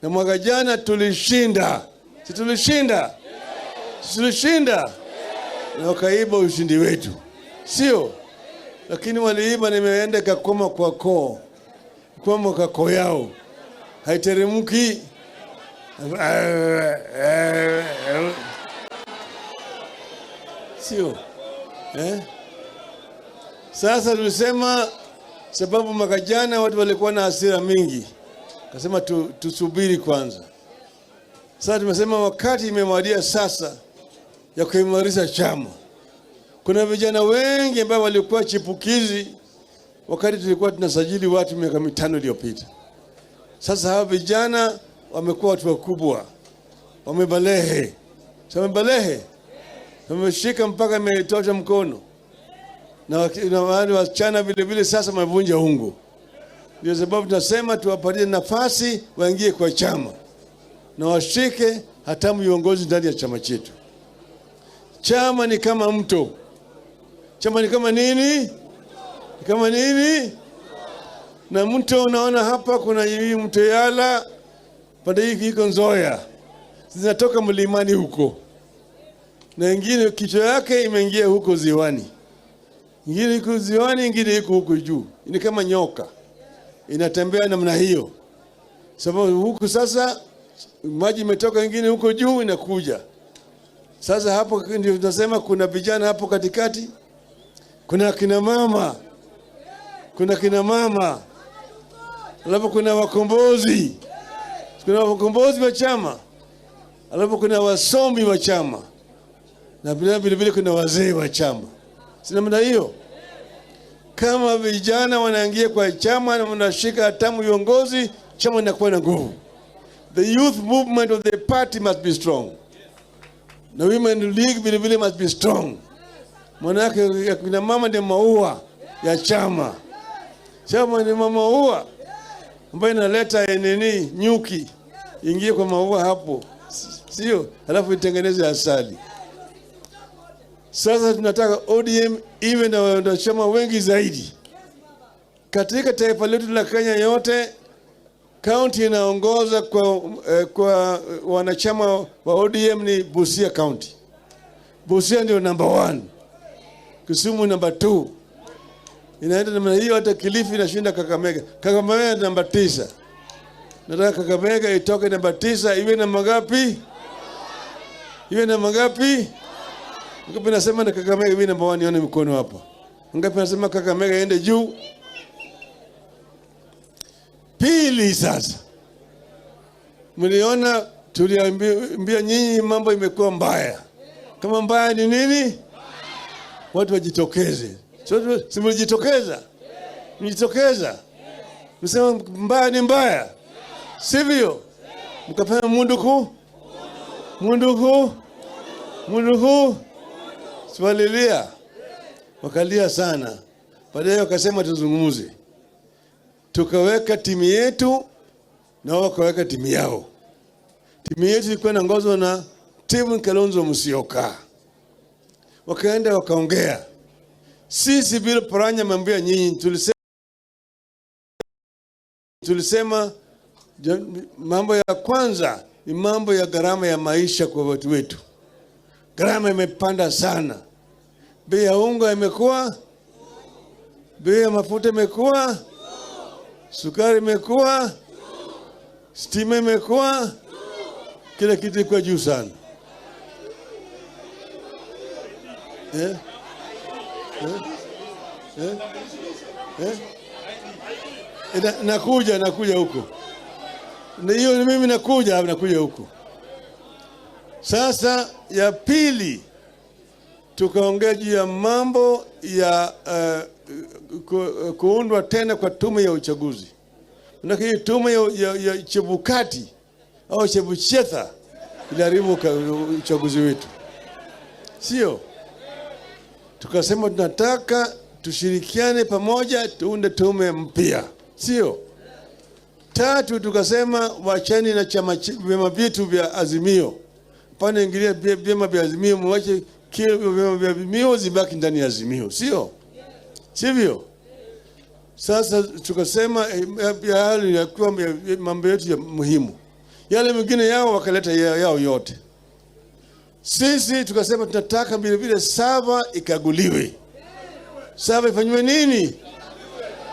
Na mwaka jana tulishinda, si tulishinda? Si tulishinda? Na wakaiba ushindi wetu, sio? Lakini waliiba, nimeenda ikakwama kwa koo, kwama kwa koo yao, haiteremki. Sio, eh? Sasa tulisema sababu mwaka jana watu walikuwa na hasira mingi, kasema tusubiri kwanza. Sasa tumesema wakati imewadia sasa ya kuimarisha chama. Kuna vijana wengi ambao walikuwa chipukizi wakati tulikuwa tunasajili watu miaka 5 iliyopita. Sasa hawa vijana wamekuwa watu wakubwa, wamebalehe, si wamebalehe, wameshika mpaka imetosha mkono, na wale wasichana vile vile sasa wamevunja ungo. Ndio sababu tunasema tuwapatie nafasi waingie kwa chama na washike hatamu viongozi ndani ya chama chetu. Chama ni kama mto. Chama ni kama nini? Ni kama nini? Na mto unaona hapa kuna hii mto Yala, pande hii iko Nzoia, zinatoka mlimani huko, na ingine kichwa yake imeingia huko ziwani, ingine iko ziwani, ingine iko huko juu. Ni kama nyoka inatembea namna hiyo, sababu huku sasa maji imetoka ingine huko juu inakuja. Sasa hapo ndio tunasema kuna vijana hapo katikati, kuna kina mama, kuna kina mama, alafu kuna wakombozi, kuna wakombozi wa chama, alafu kuna wasomi wa chama, na vile vile kuna wazee wa chama. Si namna hiyo? Kama vijana wanaingia kwa chama na wanashika hatamu viongozi, chama inakuwa na nguvu. The youth movement of the party must be strong. The women league vile vile must be strong. Manake kina mama ndio maua ya chama. Chama ni maua ambayo inaleta nini, nyuki ingie kwa maua hapo, sio? Halafu itengeneze asali. Sasa tunataka ODM iwe na wanachama wengi zaidi katika taifa letu la Kenya yote. Kaunti inaongoza kwa wanachama wa ODM ni Busia County. Busia ndio number 1, Kisumu number 2. Inaenda namna hiyo, hata Kilifi inashinda Kakamega. Kakamega namba 9. Nataka Kakamega itoke namba 9 iwe namba ngapi? Iwe namba ngapi? Ngapi nasema na Kakamega iwe namba 1, nione mkono hapa. Ngapi nasema Kakamega iende juu? Pili, sasa mliona tuliambia nyinyi mambo imekuwa mbaya. Kama mbaya ni nini? Watu wajitokeze. So, si mlijitokeza? Mlijitokeza? Msema mbaya ni mbaya, sivyo? Mkafanya munduku munduku munduku, si walilia, wakalia sana. Baadaye wakasema tuzungumze, tukaweka timu yetu na wao wakaweka timu yao. Timu yetu ilikuwa inaongozwa na Stephen Kalonzo Musyoka. Wakaenda wakaongea. Sisi bila Oparanya ameambia nyinyi, tulisema mambo ya kwanza ni mambo ya gharama ya maisha kwa watu wetu. Gharama imepanda sana, bei ya unga imekuwa, bei ya mafuta imekuwa, sukari imekuwa, stima imekuwa, kila kitu iko juu sana. Nakuja huko. Na hiyo ni mimi nakuja huko. Sasa ya pili tukaongea juu ya mambo ya kuundwa tena kwa tume ya uchaguzi. Maana hii tume ya Chebukati au Chebuchetha iliharibu uchaguzi wetu. Sio? Tukasema tunataka tushirikiane pamoja tuunde tume mpya. Sio? Tatu, tukasema wacheni na vyama vyetu vya Azimio. Pana ingilia vyama vya Azimio, mwache kile vyama vya Azimio zibaki ndani ya Azimio. Sio? Sivyo? Sasa tukasema ya hali ya kuwa mambo yetu ya muhimu. Yale mengine yao wakaleta yao yote. Sisi tukasema tunataka vile vile server ikaguliwe. Server ifanywe nini?